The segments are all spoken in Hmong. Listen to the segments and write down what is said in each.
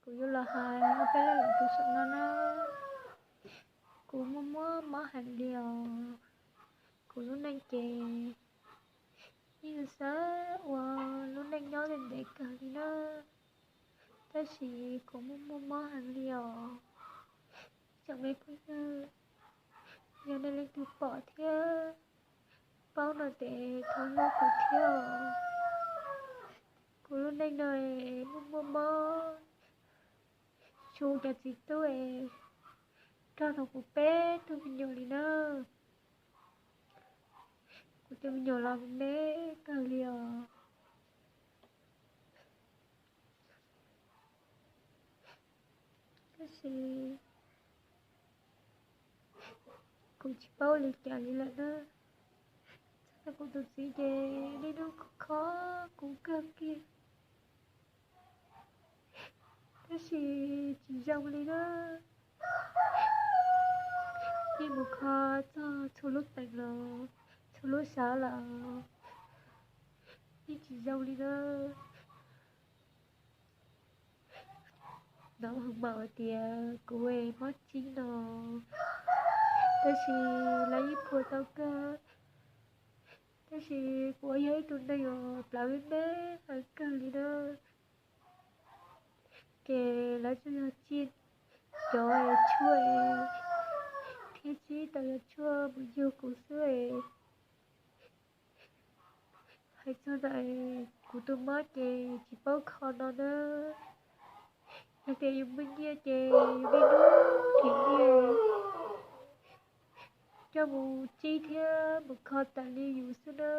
Kuv yuav los hais ob peb lo lus rau saum no na. Kuv muaj muaj mob heev li os. Kuv lub neej ces yeej xav ua lub neej nyob ntev ntev kawg li na, tab sis kuv muaj muaj mob heev li os. Tsoom me phooj ywg, yog nej leej twg pom thiab paub no ces thov hlub kuv thiab os. Kuv lub neej no muaj muaj mob, tshuav cov txiv tub es raug rau kuv peb tug me nyuam li na. Kuv tus me nyuam los me me kawg li os. Tab sis kuv tsis paub li cas li lawm na. Txog kuv tus txiv ces niaj hnub kho kuv kawg kiag, tab sis tsis zoo li na. Yeej mus kho txog txhua lub teev los, txhua lub xyov los, yeej tsis zoo li na. Hnov hais tias kuv mob txib no, tab sis lawv yeej phuam tau kawg. Tab sis kuv yog ib tug neeg uas plawv me me heev kawg li na, ces lawv tsuas yog cia cov tshuaj thiab txib tau cov tshuaj mus yug kuv xwb. Hais txog ntawm kuv tus mob ces tsis paub kho no na. Yog tias yus muaj nyiaj ces yus niaj hnub thim nyiaj coj mus txib thiab mus kho tas li yus xwb na,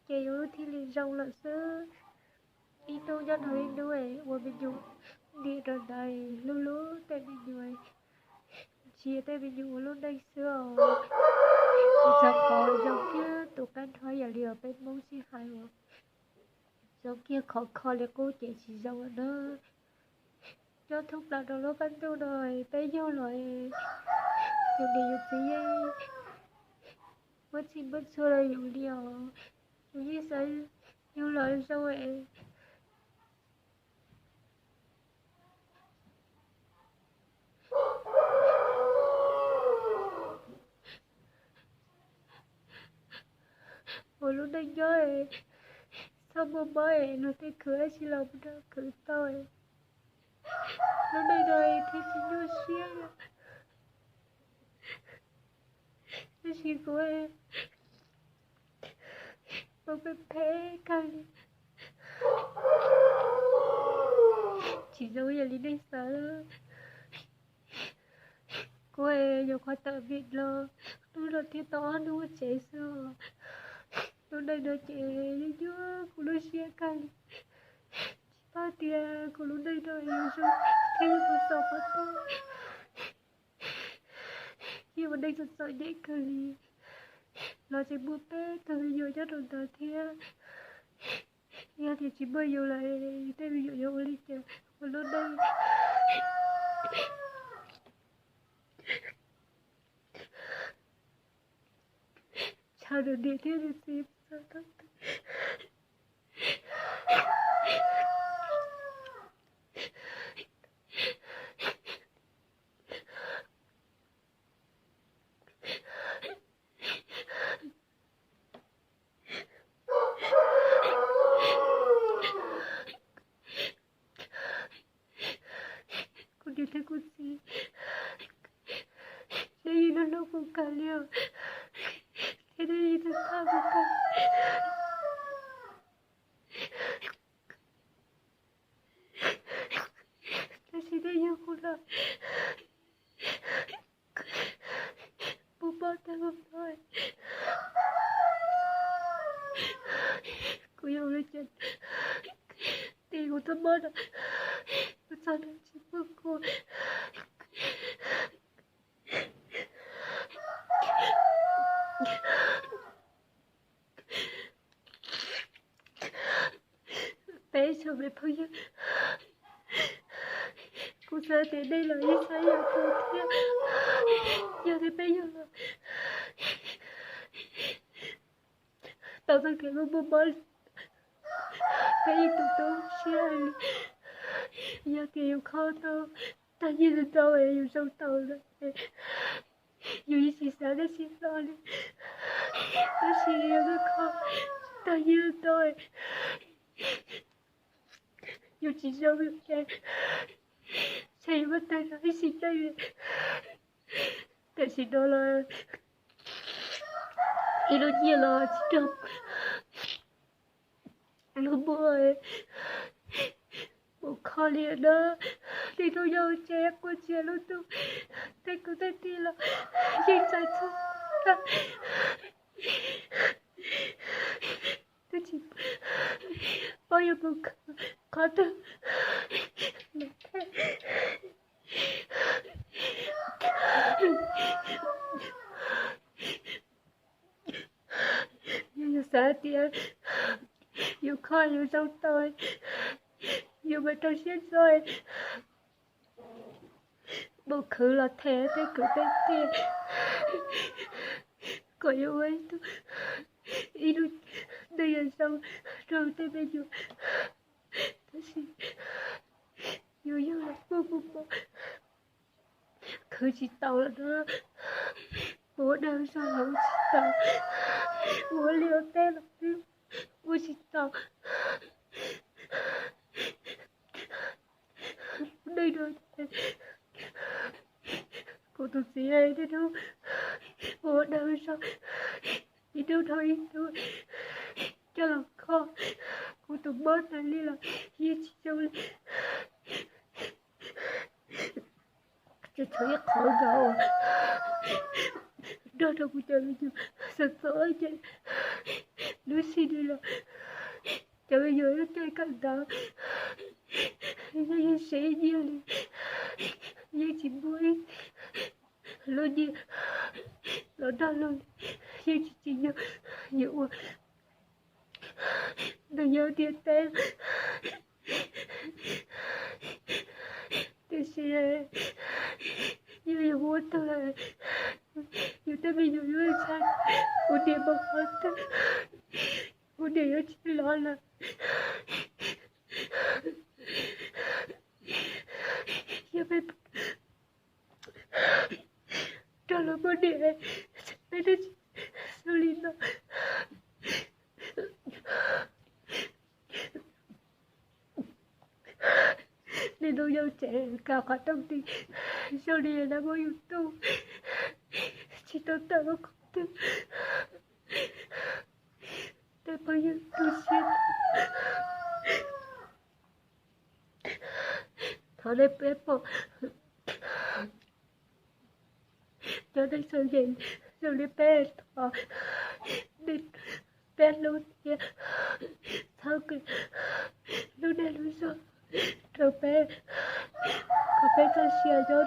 ces yus thiaj li zoo lawm xwb. Ib hnub nyob dhau ib hnub ua me nyuam, niam rau ntawd hlub hlub tej me nyuam, ntsia tej me nyuam ua lub neej xwb os. Txog qhov zoo kiag tus qab nrho yam li os peb Hmoob sib hais uas zoo kiag khov kho li qub ces tsis zoo lawm na. Nyob thoob plaws rau lub qab ntuj no peb yug los yus niam yus txiv yeej muab txhij muab txhua rau yus li os. Yus yeej xav yug los zoo es ua lub neej nyob es txhob muaj mob es luag tej khwv dab tsi los mus rau khwv tau. Lub neej no thiaj tsis nyuaj siab. Tab sis kuv ua phem phem kawg li, tsis zoo yam li nej xav. Kuv nyuam qhuav tawm vim los hnub no thiaj tau ob hnub ua tsev xwb. Lub neej no ces yeej nyuaj kuv lub siab kawg li. Tsis paub tias kuv lub neej no yuav zoo thiab yuav mus xaus qhov twg. Yeej ua neej txom txom nyem kawg li, los tseem muaj peb tug me nyuam nyob rau ntawd thiab. Yog tias tsis muaj yus lawm tej me nyuam yuav ua li cas ua lub neej? Tshaj nws niam thiab nws txiv txog thaum twg. Kuv niam thiab kuv txiv, nej yeej hlub hlub kuv kawg li os, thiab nej yeej tau txhawj kuv kawg. Tab sis nej yug kuv los puag poj tag los no, kuv yuav ua li cas tim kuv txoj mob no kuv txog nws tsis pub kuv. Peb tsoom me phooj ywg, kuv xav tias nej los yeej xav yam kuv thiab. Yog li peb yug los tau txoj kev muaj muaj mob, peb yeej tu tu siab li. Yog tias yus kho tau tag nyiaj ntau es yus zoo tau lawm, yus yeej tsis xav dab tsi hlo li. Tab sis yog koj kho tag nyiaj ntau, yus tsis zoo li ces, ces yus muab tag nrho ib sim neej li. Tam sim no los ib lub nyiaj los tsis raug lub muag, mus kho li na. Niaj hnub nyob hauv tsev quaj ntsia lub ntuj, tej kwv tej tij los yeej txais txog tag. Twb tsis paub yuav mus qhov twg los thiab. Yog yus xav tias yus kho yus zoo tau, yus mam rau siab tso, mus khwv los them tej kwv tej tij kom yuav ua ib tug, ib lub neej zoo rau tej me nyuam. Tab sis yus yog los kuj kuj pom khwv tsis tau lawm na, mus ua dag zog los ua tsis tau, mus ua liaj ua teb los twb ua tsis tau. Lub neej no ces kuv tus txiv niaj hnub mus ua dag zog, ib hnub dhau ib hnub coj los kho, kuv tus mob tas li los yeej tsis zoo li. Tsuas tshuav ib qho nkaus nrog rau kuv cov me nyuam xav txom ces lub sij hawm no cov me nyuam lub caij kawm ntawv yeej yeej sev nyiaj li, yeej tsis muaj ib lub nyiaj los nrog luag li, yeej tsis tsim nyog yuav ua neeg nyob ntiaj teb. Tiam sis yog yus muab tag lawm, yus tej me nyuam yuav ntshai, kuv niam mus qhov twg, kuv niam yuav tsis los lawm. Yog peb rov los muaj niam, peb twb tsis xav li no. Niaj hnub nyob tsev kav qhov rooj tid, zoo li lawv muab yus tu, tsis tau tawm lub qhov twg. Tej phooj ywg tu siab, thov nej peb pom cov neeg txom nyem zoo li peb, thov nej peb hlub thiab txhob kis lub neej lub zog rau peb, kom peb txoj sia nyob